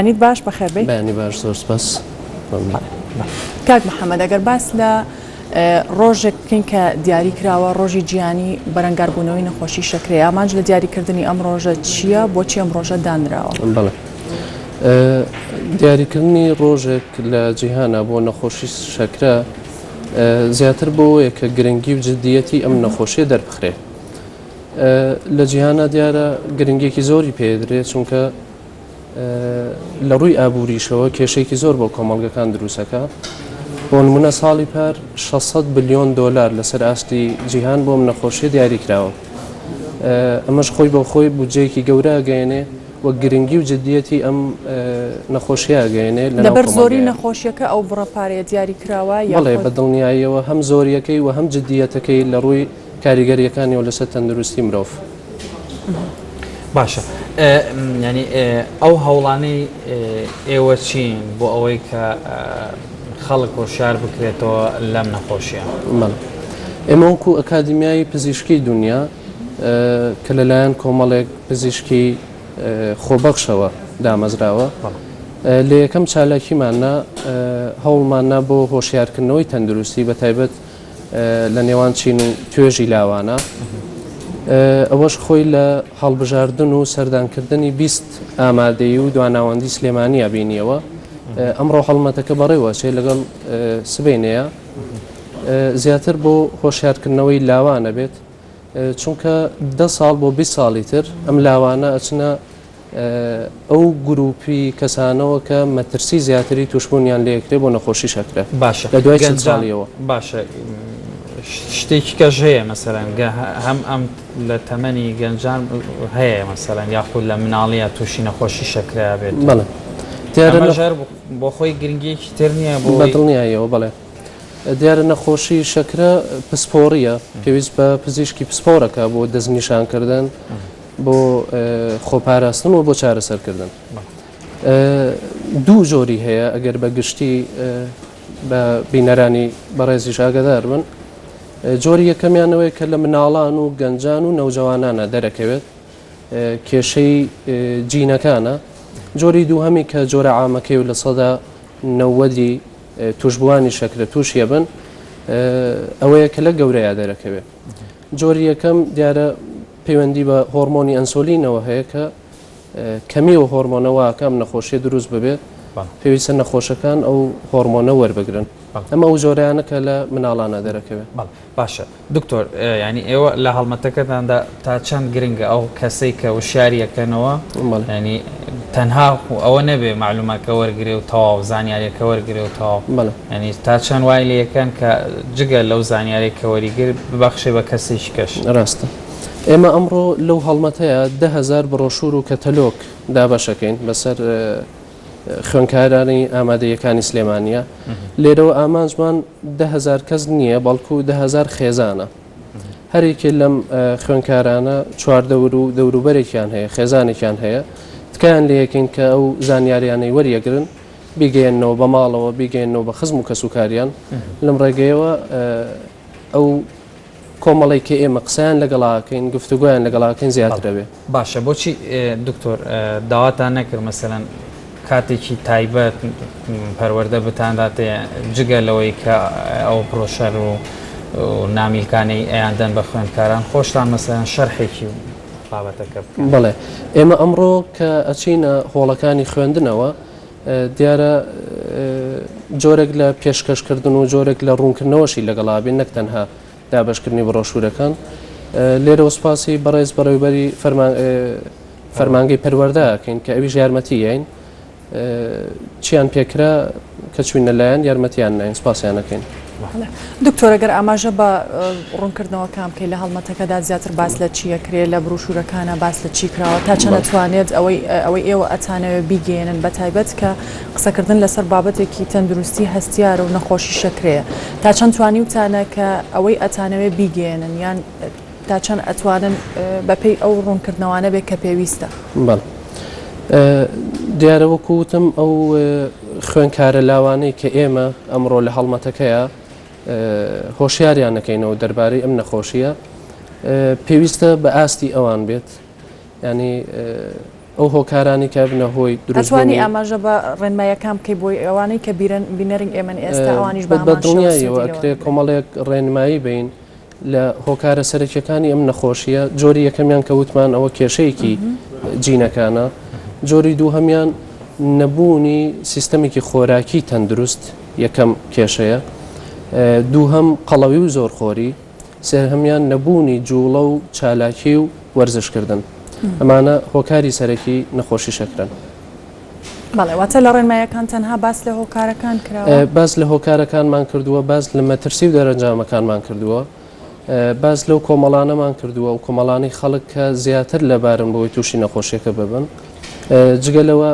بەیانیت باش بەخێر بێی. بەیانی باش زۆر سپاس. کاک محەممەد ئەگەر باس لە ڕۆژێک بکەین کە دیاری کراوە ڕۆژی جیهانی بەرەنگاربوونەوەی نەخۆشی شەکرەیە ئامانج لە دیاریکردنی ئەم ڕۆژە چییە بۆچی ئەم ڕۆژە دانراوە؟ بەڵێ دیاریکردنی ڕۆژێک لە جیهانە بۆ نەخۆشی شەکرە زیاتر بۆیە کە گرنگی و جددیەتی ئەم نەخۆشیە دەربخرێ لە جیهانە دیارە گرنگێکی زۆری پێدرێت چونکە لە ڕووی ئابووریشەوە کێشەیەکی زۆر بۆ کۆمەڵگەکان دروستەکە. بۆ نمونە ساڵی پار 600 بلیۆن دۆلار لەسەر ئاستی جیهان بۆ ئەم نەخۆشیە دیاری کراوە. ئەمەش خۆی بۆ خۆی بودجەیەکی گەورە ئەگەیەنێ و گرنگی و جدیەتی ئەم نەخۆشیە ئەگەیەنێ لەناو لەبەر زۆری کۆمەڵگەیە. نەخۆشیەکە ئەو بڕە پارەیە دیاری کراوە بەڵێ یاخود؟ بە دڵنیاییەوە هەم زۆریەکەی و هەم جدیەتەکەی لە ڕووی کاریگەریەکانیەوە لەسەر تەندروستی مرۆڤ. باشە ینی ئەو هەوڵانەی ئێوە چین بۆ ئەوەی کە خەڵک هۆشیار بکرێتەوە لەم نەخۆشیە؟ بەڵێ ئێمە وەکو ئەکادیمیای پزیشکی دنیا کە لەلایەن کۆمەڵێک پزیشکی خۆبەخشەوە دامەزراوە لە یەکەم چالاکیماننا هەوڵماننا بۆ هۆشیارکردنەوەی تەندروستی بە تایبەت لە نێوان چین و توێژی لاوانە، ئەوەش خۆی لە هەڵبژاردن و سەردانکردنی 20 ئامادەیی و دواناوەندی سلێمانیە بینیەوە. ئەمڕۆ هەڵمەتەکە بەڕێوەچێ لەگەڵ سبەینێیە زیاتر بۆ هۆشیارکردنەوەی لاوانە بێت، چونکە دە ساڵ بۆ 20 ساڵی تر ئەم لاوانە ئەچنە ئەو گروپی کەسانەوە کە مەترسی زیاتری توشبوونیان لێکرێ بۆ نەخۆشی شەکرە باشە لە دوای چل گەنجان ساڵیەوە. باشە شتێکی کەش هەیە مەسەلەن گە هەم ئەم لە تەمەنی گەنجان هەیە مەسەلەن یاخود لە مناڵیە تووشی نەخۆشی شەکرە بێت بەڵێ دیارە ئەمەش هەر بۆ خۆی گرنگیەکی تر نییە بۆ بە دڵنیاییەوە بەڵێ دیارە نەخۆشی شەکرە پسپۆڕیە پێویست بە پزیشکی پسپۆڕەکە بۆ دەستنیشانکردن بۆ خۆپاراستن و بۆ چارەسەرکردن دوو جۆری هەیە ئەگەر بە گشتی بە بینەرانی بەڕێزیش ئاگادار بن جۆری یەکەمیانەوەی کە لە مناڵان و گەنجان و نەوجەوانانە دەرەکەوێت کێشەی جینەکانە جۆری دووهەمی کە جۆرە عامەکەی و 90% توشبووانی شەکرە تووشیە بن ئەوەیە کە لە گەورەیە دەرەکەوێت جۆری یەکەم دیارە پەیوەندی بە هۆرمۆنی ئەنسۆلینەوە هەیە کە کەمی ئەو هۆرمۆنە واکە ئەم نەخۆشیە دروست ببێت پێویستە نەخۆشەکان ئەو هۆرمۆنە وەربگرن ئەمە ئەو جۆرەیانە کە لە مناڵانە دەرەکەوێت. باشە دکتۆر ینی ئێوە لە هەڵمەتەکەتاندا تا چەند گرنگە ئەو کەسەی کە وشیاری ئەکەنەوە ینی تەنها ئەوە نەبێ معلومەکە وەرگێ و تەواو زانیاریەکە وەرگێ و تەواو ینی تا چەند وای لەکەن کە جگە لەو زانیاری کە وەریگر ببەخشێ بە کەسێکی کەش. ڕاستە ئێمە ئەمڕۆ لەو هەڵمەتەیە 10,000 بڕۆشور و کەتەلۆک دابەشەکەین بەسەر خوێندکارانی ئامادەیەکانی سلێمانیە لێرەوە ئامانجمان 10,000 کەس نییە بەڵکو 10,000 خێزانە هەرێکێ لەم خوێندکارانە چواردەور و دەوروبەرێکیان هەیە خێزانێکیان هەیە تکایان لەکەین کە ئەو زانیاریانەی وەریەگرن بیگەیەننەوە بە ماڵەوە بیگەیەننەوە بە خزم و کەسوکاریان لەم ڕێگەیەوە ئەو کۆمەڵی کە ئێمە قسەیان لەگەڵاکەین گفتوگۆیان لەگەڵاکەین زیاترەوێ. باشە بۆچی دکتۆر داواتان نەکرد مەسەلەن کاتێکی تایبەت پەروەردە بتانداتێ جگە لەوەی کە ئەو پرۆشەر و نامیلکانەی ئەیاندەن بە خوێندکاران خۆشتان مەسەلەن شەرحێکی بابەتەکە بکەن؟ بەڵێ ئێمە ئەمڕۆ کە ئەچینە هۆڵەکانی خوێندنەوە دیارە جۆرێک لە پێشکەشکردن و جۆرێک لە ڕوونکردنەوەشی لەگەڵا بین نەک تەنها دابەشکردنی بڕۆشورەکان لێرەوە سوپاسی بەڕێز بەڕێوبەری فەرمانگەی پەروەردە ئەکەین کە ئەویش یارمەتی یین چیان پێکرا کە چوینە لایەن یارمەتیان ناین سوپاسیان ئەکەین. دکتۆر ئەگەر ئاماژە بە ڕوونکردنەوەکان بکەیت لە هەڵمەتەکەدا زیاتر باس لە چی ئەکرێ لە بروشورەکانە باس لە چی کراوە تا چەند ئەتوانێت ئەوەی ئەوەی ئێوە ئەتانەوێت بیگەیەنن بە تایبەت کە قسەکردن لەسەر بابەتێکی تەندروستی هەستیارە و نەخۆشی شەکرەیە تا چەند توانیوتانە کە ئەوەی ئەتانەوێت بیگەیەنن یان تا چەند ئەتوانن بەپێی ئەو ڕوونکردنەوانە بێت کە پێویستە؟ بەڵێ دیارە وەکو وتم ئەو خوێنکارە لاوانەی کە ئێمە ئەمڕۆ لە هەڵمەتەکەیە هۆشیاریان نەکەینەوە دەربارەی ئەم نەخۆشیە پێویستە بە ئاستی ئەوان بێت ینی. ئەو هۆکارانەی کە ئەبنە هۆی ئەتوانی دروستبوونی. ئاماژە بە ڕێنماییەکان بکەی بۆی ئەوانەی کە بیرەن بینەرنگ ئێمەن ئێستا ئەوانیش بە بە هەمان شێوە دڵنیاییەوە سوودی لێ ئەکرێ وەربگرن. کۆمەڵێک ڕێنمایی بەین لە هۆکارە سەرەکیەکانی ئەم نەخۆشیە، جۆری یەکەمیان کە وتمان ئەوە کێشەیەکی جینەکانە، جۆری دووهەمیان نەبوونی سیستەمێکی خۆراکی تەندروست یەکەم کێشەیە، دووهەم قەڵەوی و زۆرخۆری، سێهەمیان نەبوونی جوڵە و چالاکی و وەرزشکردن. ئەمانە هۆکاری سەرەکی نەخۆشی شەکرەن. بەڵێ واتە لە ڕێنمایەکان تەنها باس لە هۆکارەکان کراوە؟ باس لە هۆکارەکانمان کردووە، باس لە مەترسی و دەرەنجامەکانمان کردووە، باس لەو کۆمەڵانەمان کردووە، ئەو کۆمەڵانەی خەڵک کە زیاتر لەبارن بۆی تووشی نەخۆشیەکە ببن. جگە لەوە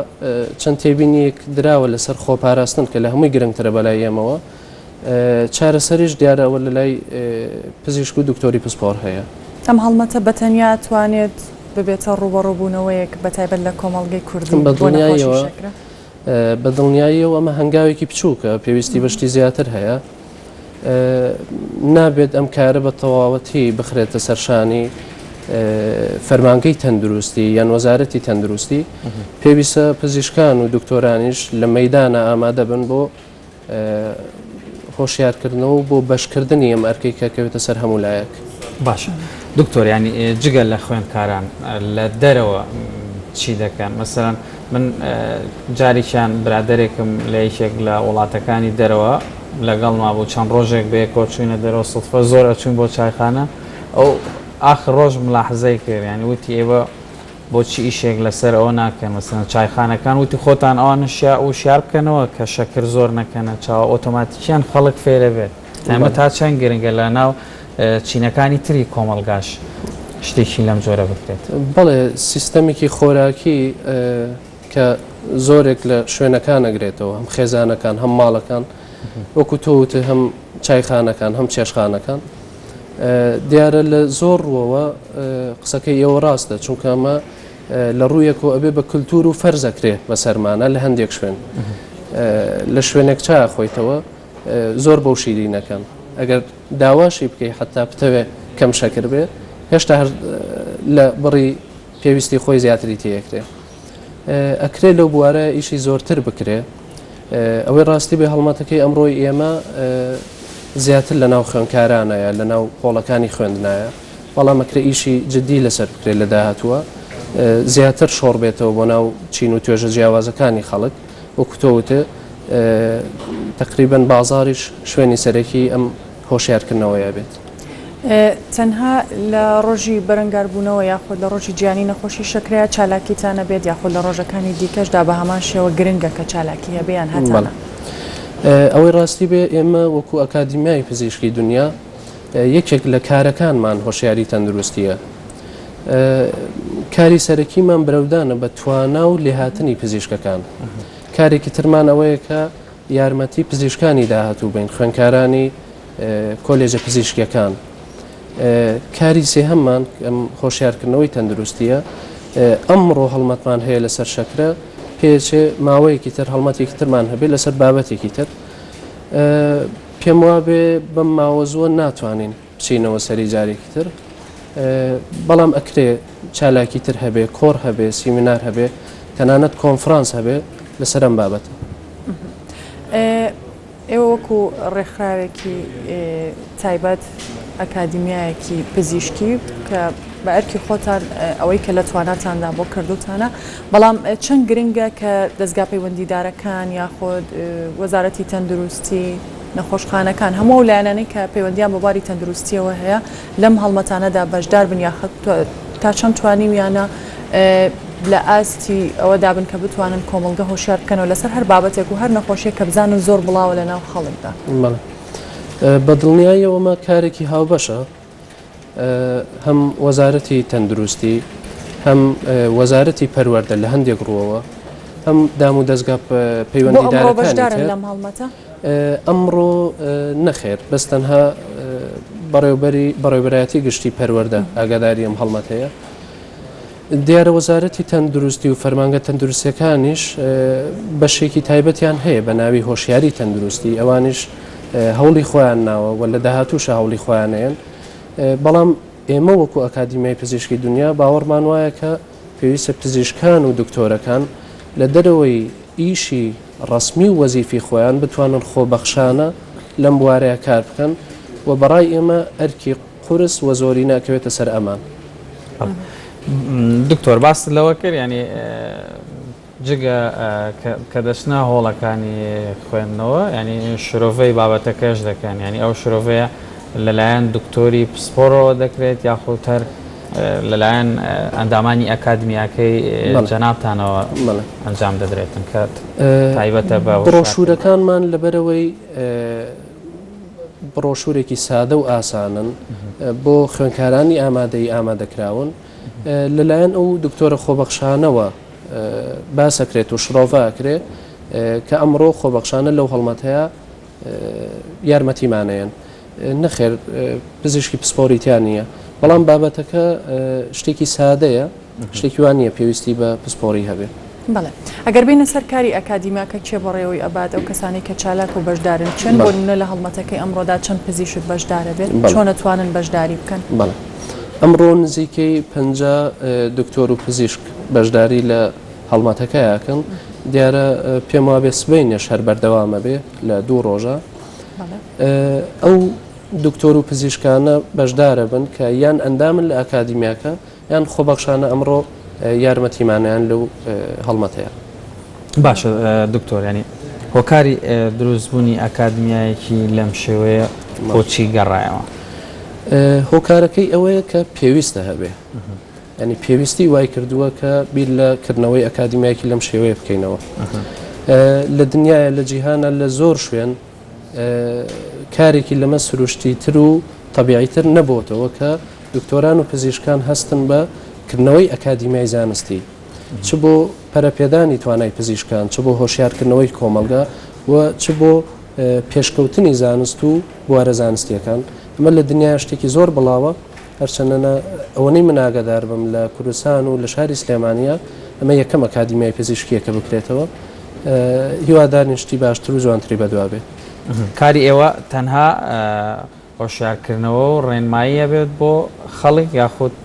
چەند تێبینیەک دراوە لەسەر خۆپاراستن کە لە هەمووی گرنگترە بەلای ئێمەوە. چارەسەریش دیارە ئەوە لەلای پزیشک و دکتۆری پسپۆڕ هەیە. ئەم هەڵمەتە بە تەنیا توانێت ببێتە ڕووبەڕووبوونەوەیەک بە تایبەت لە کۆمەڵگەی کوردی بۆ نەخۆشی شەکرە؟ بە دڵنیاییەوە ئەمە هەنگاوێکی بچووکە، پێویستی بە شتی زیاتر هەیە. نابێت ئەم کارە بە تەواوەتی بخرێتە سەر شانی فەرمانگەی تەندروستی یان وەزارەتی تەندروستی، پێویستە پزیشکان و دکتۆرانیش لە مەیدانە ئامادە بن بۆ هۆشیارکردنەوە و بۆ بەشکردنی ئەم ئەرکەی کە کەوێتە سەر هەموو لایەک. باشە دکتۆر یانی جگە لە خوێندکاران لە دەرەوە چی دەکەن مەسەلەن من جارێکیان برادەرێکم لە یەکێک لە وڵاتەکانی دەرەوە لەگەڵما بوو چەند ڕۆژێک بەیەکەوە چوینە دەرەوە سوتفە زۆر ئەچوین بۆ چایخانە ئەو ئاخر ڕۆژ ملاحزەی کرد یانی وتی ئێوە بۆچی ئیشێک لەسەر ئەوە ناکەن مەسەلەن چایخانەکان وتی خۆتان ئەوان وشیار بکەنەوە کە شەکر زۆر نەکەنە چاوە ئۆتۆماتیکیان خەڵک فێرەبێت ئەمە تا چەند گرنگە لە ناو چینەکانی تری کۆمەڵگاش شتێکی لەم جۆرە بکرێت؟ بەڵێ سیستەمێکی خۆراکی کە زۆرێک لە شوێنەکان ئەگرێتەوە هەم خێزانەکان هەم ماڵەکان وەکو تۆ وتت هەم چایخانەکان هەم چێشخانەکان دیارە لە زۆر ڕووەوە قسەکەی ئێوە ڕاستە چونکە ئەمە لە ڕوویەکەوە ئەبێ بە کللتور و فەرزەکرێ بەسەرمانە لە هەندێک شوێن لە شوێنێک چا خۆیتەوە زۆر بەو شیرینەکەن ئەگەر داواشی بکەی حتا بتەوێ کەم شەکر بێ هێشتا هەر لە بڕی پێویستی خۆی زیاتری تێکرێ ئەکرێ لەو بوارە ئیشی زۆرتر بکرێ ئەوەی ڕاستی بێ هەڵمەتەکەی ئەمڕۆی ئێمە زیاتر لە ناو خوێندکارانایە لە ناو پۆڵەکانی خوێندنایە بەڵام ئەکرێ ئیشی جددی لەسەر بکرێت لە داهاتووە زیاتر شۆڕ بێتەوە بۆ ناو چین و توێژە جیاوازەکانی خەڵک وەکو تۆ وتت تەقریبەن بازاڕیش شوێنی سەرەکی ئەم هۆشیارکردنەوەیە بێت. تەنها لە ڕۆژی بەرەنگاربوونەوە یاخود لە ڕۆژی جیهانی نەخۆشی شەکرەیە چالاکیتان هەبێت یاخود لە ڕۆژەکانی دیکەشدا بە هەمان شێوە گرنگە کە چالاکی هەبێ یان هەتانە؟ ئەوەی ڕاستی بێ ئێمە وەکو ئەکادیمیای پزیشکی دنیا یەکێک لە کارەکانمان هۆشیاری تەندروستیە. کاری سەرەکیمان برەودانە بە توانا و لێهاتنی پزیشکەکان. کارێکی ترمان ئەوەیە کە یارمەتی پزیشکانی داهاتوو بین، خوێندکارانی کۆلێجە پزیشکیەکان. کاری سێهەممان ئەم هۆشیارکردنەوەی تەندروستیە. ئەمڕۆ هەڵمەتمان هەیە لەسەر شەکرە، پێچێ ماوەیەکی تر هەڵمەتێکی ترمان هەبێت لەسەر بابەتێکی تر. پێم وابێ بەم ماوە زووە ناتوانین بچینەوە سەری جارێکی تر، بەڵام ئەکرێ چالاکی تر هەبێ، کۆڕ هەبێ، سیمینار هەبێ، تەنانەت کۆنفرانس هەبێ لەسەر ئەم بابەتە. ئێوە وەکو ڕێکخراوێکی تایبەت ئەکادیمیایەکی پزیشکی کە بە ئەرکی خۆتان ئەوەی کە لە تواناتاندا بۆ کردوتانە بەڵام چەند گرنگە کە دەزگا پەیوەندیدارەکان یاخود وەزارەتی تەندروستی نەخۆشخانەکان هەموو ئەو لایەنانەی کە پەیوەندیان بە بواری تەندروستیەوە هەیە لەم هەڵمەتانەدا بەشدار بن یاخود تا چەند توانیویانە لە ئاستی ئەوەدا بن کە بتوانن کۆمەڵگە هۆشیار بکەنەوە لەسەر هەر بابەتێک و هەر نەخۆشیەک کە بزانن زۆر بڵاوە لە ناو خەڵکدا. بەڵێ بە دڵنیاییەوە ئەمە کارێکی هاوبەشە هەم وەزارەتی تەندروستی هەم وەزارەتی پەروەردە لە هەندێک ڕووەوە هەم دام و دەزگا پەیوەندیدارەکانی تر. لەم هەڵمەتە؟ ئەمڕۆ نەخێر بەس تەنها بەڕێوبەری بەڕێوبەرایەتی گشتی پەروەردە ئاگاداری ئەم هەڵمەتەیە. دیارە وەزارەتی تەندروستی و فەرمانگە تەندروستیەکانیش بەشێکی تایبەتیان هەیە بە ناوی هۆشیاری تەندروستی ئەوانیش هەوڵی خۆیان ناوە و لە داهاتووشە هەوڵی خۆیانەیەن بەڵام ئێمە وەکو ئەکادیمیای پزیشکی دنیا باوەڕمان وایە کە پێویستە پزیشکان و دکتۆرەکان لە دەرەوەی ئیشی ڕەسمی و وەزیفی خۆیان بتوانن خۆبەخشانە لەم بوارەیا کار بکەن و بەڕای ئێمە ئەرکی قورس و زۆرینە ئەکەوێتە سەر ئەمان. دکتۆر باست لەوە کرد یانی جگە کە دەچنە هۆڵەکانی خوێندنەوە یانی شرۆڤەی بابەتەکەش دەکەن یانی ئەو شرۆڤەیە لەلایەن دکتۆری پسپۆرەوە دەکرێت یاخود هەر لەلایەن ئەندامانی ئەکادمیاکەی جەنابتانەوە ئەنجام دەدرێتن کە تایبەتە بە بڕۆشورەکانمان لەبەرەوەی بڕۆشورێکی سادە و ئاسانن بۆ خوێنکارانی ئامادەی ئامادەکراون لەلایەن ئەو دکتۆرە خۆبەخشانەوە باسەکرێت و شڕۆڤە ئەکرێ کە ئەمڕۆ خۆبەخشانە لەو هەڵمەتەیە یارمەتیمانەیەن نەخێر پزیشکی پسپۆری تیا نییە بەڵام بابەتەکە شتێکی سادەیە شتێکی وان نییە پێویستی بە پسپۆری هەبێ. بەڵێ ئەگەر بینە سەر کاری ئەکادیمیاکە کێ بەڕێوەی ئەبات ئەو کەسانەی کە چالاک و بەشدارن چێن بۆ نمونە لە هەڵمەتەکەی ئەمڕۆدا چەند پزیشک بەشدارە بێت چۆن ئەتوانن بەشداری بکەن؟ بەڵێ ئەمڕۆ نزیکەی 50 دکتۆر و پزیشک بەشداری لە هەڵمەتەکە ئەکەن دیارە پێم وابێ سبەینێش هەر بەردەوامە بێ لە دوو ڕۆژە ئەو دکتۆر و پزیشکانە بەشدارە بن کە یان ئەندامن لە ئەکادیمیاکە یان خۆبەخشانە ئەمڕۆ یارمەتیمانیان لەو هەڵمەتەیە. باشە دکتۆر ینی هۆکاری دروستبوونی ئەکادمیایەکی لەم شێوەیە بۆچی گەڕایەوە؟ هۆکارەکەی ئەوەیە کە پێویستە هەبێ. یانی پێویستی وای کردووە کە بیر لە کردنەوەی ئەکادیمیایەکی لەم شێوەیە بکەینەوە. لە دنیاە لە جیهانە لە زۆر شوێن کارێکی لەمە سروشتی تر و تەبیعی تر نەبۆتەوە کە دکتۆران و پزیشکان هەستن بە کردنەوەی ئەکادیمیای زانستی چ بۆ پەرەپێدانی توانای پزیشکان چ بۆ هۆشیارکردنەوەی کۆمەڵگا و چ بۆ پێشکەوتنی زانست و بوارە زانستیەکان ئەمە لە دنیا شتێکی زۆر بڵاوە هەرچەندە نا ئەوەنەی من ئاگادار بم لە کوردستان و لە شاری سلێمانییە ئەمە یەکەم ئەکادیمیای پزیشکییە کە بکرێتەوە هیوادارین شتی باشتر و جوانتری بەدوا بێت. کاری ئێوە تەنها هۆشیارکردنەوە و ڕێنمایی ئەبێت بۆ خەڵک یاخود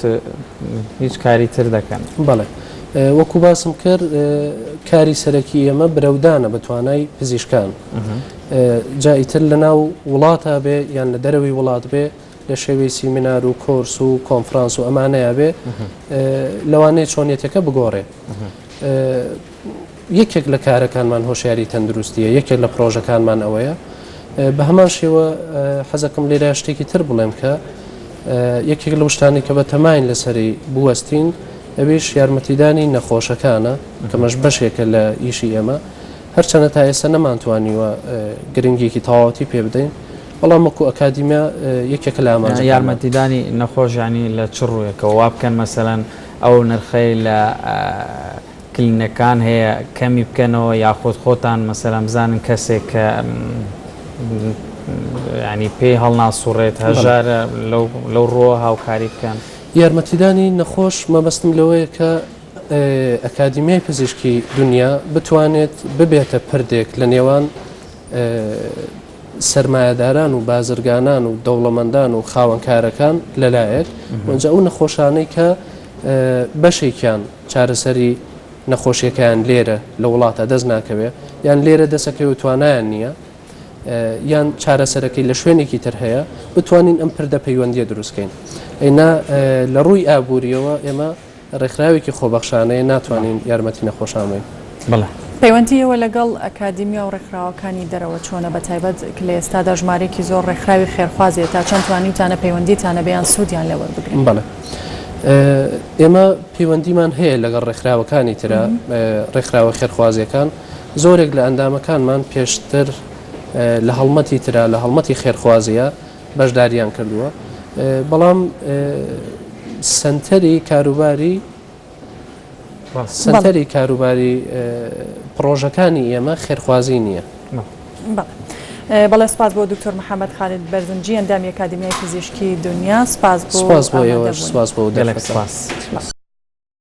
هیچ کاری تر دەکەن؟ بەڵێ وەکو باسم کرد کاری سەرەکی ئێمە برەودانە بە توانای پزیشکان جا ئیتر لەناو وڵاتا بێ یان لە دەرەوەی وڵات بێ لە شێوەی سیمینار و کۆرس و کۆنفرانس و ئەمانەیە بێ لەوانەیە چۆنیەتەکە بگۆڕێ یەکێک لە کارەکانمان هۆشیاری تەندروستیە یەکێک لە پرۆژەکانمان ئەوەیە بە هەمان شێوە حەزەکەم لێرە شتێکی تر بڵێم کە یەکێک لەو شتانی کە بە تەماین لەسەری بوەستین ئەویش یارمەتیدانی نەخۆشەکانە کەمەش بەشێکە لە ئیشی ئێمە هەرچەنە تا ئێستا نەمانتوانیوە گرنگیەکی تەواوەتی پێ بدەین بەڵام وەکو ئەکادیمیا یەکێکە لە ئامانجەکانمان. یارمەتیدانی نەخۆش یانی لە چ ڕوویەکەوە وا بکەن مەسەلەن ئەو نرخەی لە کلینەکان هەیە کەمی بکەنەوە یاخود خۆتان مەسەلەن بزانن کەسێک کە ینی پێی هەڵناسوڕێت هەژارە لەو ڕووە هاوکاری بکەن. یارمەتیدانی نەخۆش مەبەستم لەوەیە کە ئەکادیمیای پزیشکی دونیا بتوانێت ببێتە پردێک لە نێوان سەرمایەداران و بازرگانان و دەوڵەمەندان و خاوەنکارەکان لەلایەک وەنجا ئەو نەخۆشانەی کە بەشێکیان چارەسەری نەخۆشیەکەیان لێرە لە وڵاتە دەست ناکەوێ یان لێرە دەسەکەوێ و توانایان نییە یان چارەسەرەکەی لە شوێنێکی تر هەیە بتوانین ئەم پردە پەیوەندیە دروستکەین ئەینا لە ڕووی ئابووریەوە ئێمە ڕێکخراوێکی خۆبەخشانەیە ناتوانین یارمەتی نەخۆشان بەین. بەڵێ. پەیوەندی ئێوە لەگەڵ ئەکادیمیا و ڕێکخراوەکانی دەرەوە چۆنە بەتایبەت کە لە ئێستادا ژمارەیەکی زۆر ڕێکخراوی خێرخواز هەیە تا چەند توانیوتانە پەیوەندیتان هەبێ یان سوودیان لێ وەربگرن؟ بەڵێ ئێمە پەیوەندیمان هەیە لەگەڵ ڕێکخراوەکانی ترا ڕێکخراوە خێرخوازیەکان زۆرێک لە ئەندامەکانمان پێشتر لە هەڵمەتی ترا لە هەڵمەتی خێرخوازیە بەشداریان کردووە بەڵام سەنتەری کاروباری سەنتەری کاروباری پڕۆژەکانی ئێمە خێرخوازی نییە. بەڵێ سپاس بۆ دکتۆر محەممەد خالد بەرزنجی ئەندامی ئەکادیمیای پزیشکی دنیا سپاس بۆ سپاس بۆ ئێوەش سپاس بۆ دەرفەتە.